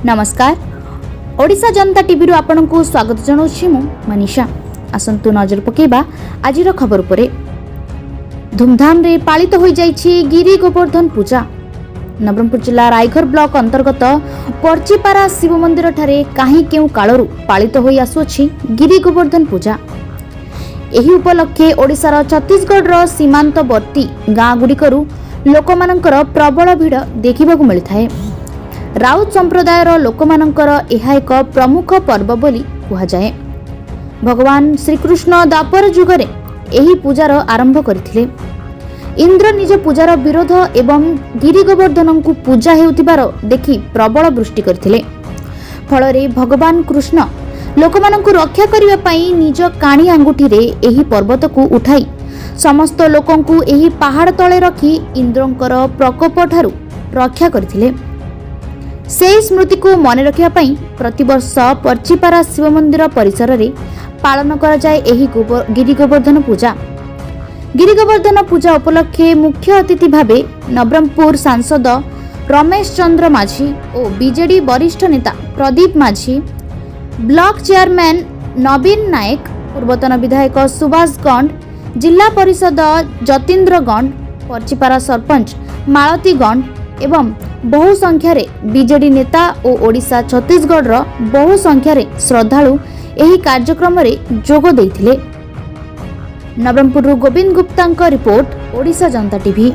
ନମସ୍କାର, ଓଡ଼ିଶା ଜନତା ଟିଭିରୁ ଆପଣଙ୍କୁ ସ୍ୱାଗତ ଜଣାଉଛି ମୁଁ ମନୀଷା। ଆସନ୍ତୁ ନଜର ପକାଇବା ଆଜିର ଖବର ଉପରେ। ଧୁମଧାମରେ ପାଳିତ ହୋଇଯାଇଛି ଗିରି ଗୋବର୍ଦ୍ଧନ ପୂଜା। ନବରଙ୍ଗପୁର ଜିଲ୍ଲା ରାଇଘର ବ୍ଲକ ଅନ୍ତର୍ଗତ ପର୍ଚିପାରା ଶିବ ମନ୍ଦିରଠାରେ କାହିଁ କେଉଁ କାଳରୁ ପାଳିତ ହୋଇ ଆସୁଅଛି ଗିରି ଗୋବର୍ଦ୍ଧନ ପୂଜା। ଏହି ଉପଲକ୍ଷେ ଓଡ଼ିଶାର ଛତିଶଗଡ଼ର ସୀମାନ୍ତବର୍ତ୍ତୀ ଗାଁଗୁଡ଼ିକରୁ ଲୋକମାନଙ୍କର ପ୍ରବଳ ଭିଡ଼ ଦେଖିବାକୁ ମିଳିଥାଏ। ରାଉତ ସମ୍ପ୍ରଦାୟର ଲୋକମାନଙ୍କର ଏହା ଏକ ପ୍ରମୁଖ ପର୍ବ ବୋଲି କୁହାଯାଏ। ଭଗବାନ ଶ୍ରୀକୃଷ୍ଣ ଦ୍ୱାପର ଯୁଗରେ ଏହି ପୂଜାର ଆରମ୍ଭ କରିଥିଲେ। ଇନ୍ଦ୍ର ନିଜ ପୂଜାର ବିରୋଧ ଏବଂ ଗିରି ଗୋବର୍ଦ୍ଧନଙ୍କୁ ପୂଜା ହେଉଥିବାର ଦେଖି ପ୍ରବଳ ବୃଷ୍ଟି କରିଥିଲେ। ଫଳରେ ଭଗବାନ କୃଷ୍ଣ ଲୋକମାନଙ୍କୁ ରକ୍ଷା କରିବା ପାଇଁ ନିଜ କାଣି ଆଙ୍ଗୁଠିରେ ଏହି ପର୍ବତକୁ ଉଠାଇ ସମସ୍ତ ଲୋକଙ୍କୁ ଏହି ପାହାଡ଼ ତଳେ ରଖି ଇନ୍ଦ୍ରଙ୍କର ପ୍ରକୋପଠାରୁ ରକ୍ଷା କରିଥିଲେ। ସେହି ସ୍ମୃତିକୁ ମନେ ରଖିବା ପାଇଁ ପ୍ରତିବର୍ଷ ପର୍ଚିପାରା ଶିବ ମନ୍ଦିର ପରିସରରେ ପାଳନ କରାଯାଏ ଏହି ଗିରି ଗୋବର୍ଦ୍ଧନ ପୂଜା। ଗିରି ଗୋବର୍ଦ୍ଧନ ପୂଜା ଉପଲକ୍ଷେ ମୁଖ୍ୟ ଅତିଥି ଭାବେ ନବରଙ୍ଗପୁର ସାଂସଦ ରମେଶ ଚନ୍ଦ୍ର ମାଝୀ ଓ ବିଜେଡି ବରିଷ୍ଠ ନେତା ପ୍ରଦୀପ ମାଝୀ, ବ୍ଲକ ଚେୟାରମ୍ୟାନ୍ ନବୀନ ନାୟକ, ପୂର୍ବତନ ବିଧାୟକ ସୁଭାଷ ଗଣ୍ଡ, ଜିଲ୍ଲା ପରିଷଦ ଯତୀନ୍ଦ୍ର ଗଣ୍ଡ, ପର୍ଚିପାରା ସରପଞ୍ଚ ମାଳତୀ ଗଣ୍ଡ ଏବଂ ବହୁ ସଂଖ୍ୟାରେ ବିଜେଡି ନେତା ଓ ଓଡ଼ିଶା ଛତିଶଗଡ଼ର ବହୁ ସଂଖ୍ୟାରେ ଶ୍ରଦ୍ଧାଳୁ ଏହି କାର୍ଯ୍ୟକ୍ରମରେ ଯୋଗ ଦେଇଥିଲେ। ନବରଙ୍ଗପୁରରୁ ଗୋବିନ୍ଦ ଗୁପ୍ତାଙ୍କ ରିପୋର୍ଟ, ଓଡ଼ିଶା ଜନତା ଟିଭି।